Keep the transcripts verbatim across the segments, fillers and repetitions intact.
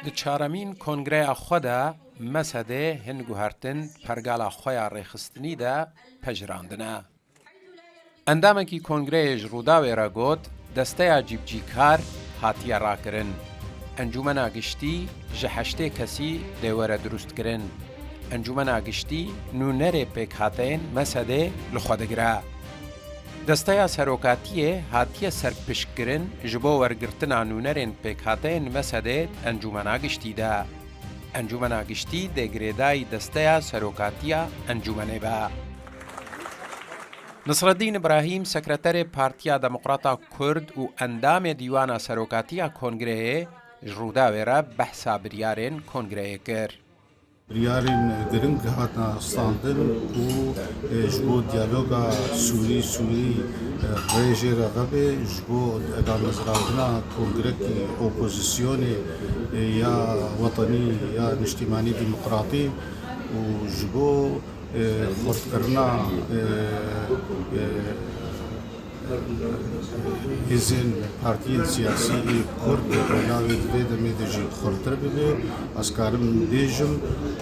Di çaremîn kongreya xwe de, MSD'ê hin guhertin pergala xwe ya rêxistinî de pejirandine. Endamekî kongreyê ji Rûdawê re got, desteya cîbicîkar hatiye rakirin. Encûmena Giştî ji heştê kesî dê were dirustkirin. Encûmena Giştî nûnerê pêkhateyên MSD'ê li xwe digire. Desteya Serokatiyê hatiye serpişkkirin ji bo wergirtina nûnerên pêkhateyên MSD'ê Encûmena Giştî de. Encûmena Giştî dê girêdayî desteya serokatiya encûmenê be. Nisreddîn Îbrahîm, sekreterê Partiya Demokrata Kurd û endamê Dîwana Serokatiya Kongreyê, ji Rûdawê re behsa biryarên kongreyê kir. Biryarên giring hatina standin û, e, ji bo diyaloga Sûrî-Sûrî, e, rê jê re vebe, ji bo damezrandina kongrekî opozisyonê, e, ya wetenî, ya niştîmanî demokratî û ji bo, e, xurtkirina, e, e, hêzên partiyên siyasî ê Kurd di navê di vê demê de jî xurtir bibe. Ez karim bêjim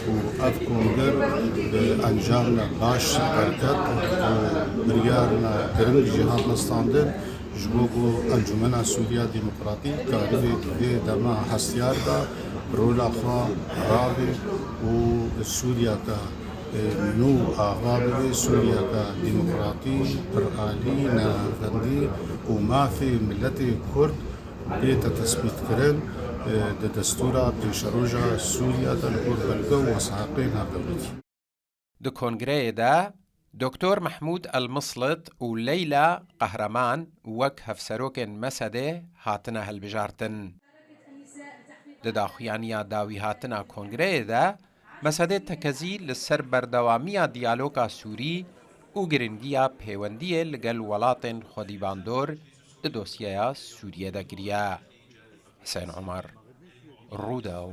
ku ev kongre bi encamna baş derket û biryarna giring jî hatine standin ji bo ku Encûmena Sûriya Demokratîk karibe di vê dema hestiyar de bi rola xwe rabe û Sûriyeke nû ava bibe, Sûriyeke demokratî, piralî, navendî û mafê miletê Kurd bête tesbîtkirin, e, di destûra pêşeroja Sûriye de li gor belge û wesaqê navdewletî. Di kongreyê de Doktor Mehmûd El Mislit û Leyla Qehreman wek hevserokên MSD'ê hatine hilbijartin. Di daxuyaniya dawîhatina kongreyê de, MSD'ê tekezî li ser berdewamiya diyaloga Sûrî û giringiya pêwendiyê li gel welatên xwedîbandor di dosyeya Sûriyê de kiriye. Husên Omer, Rûdaw.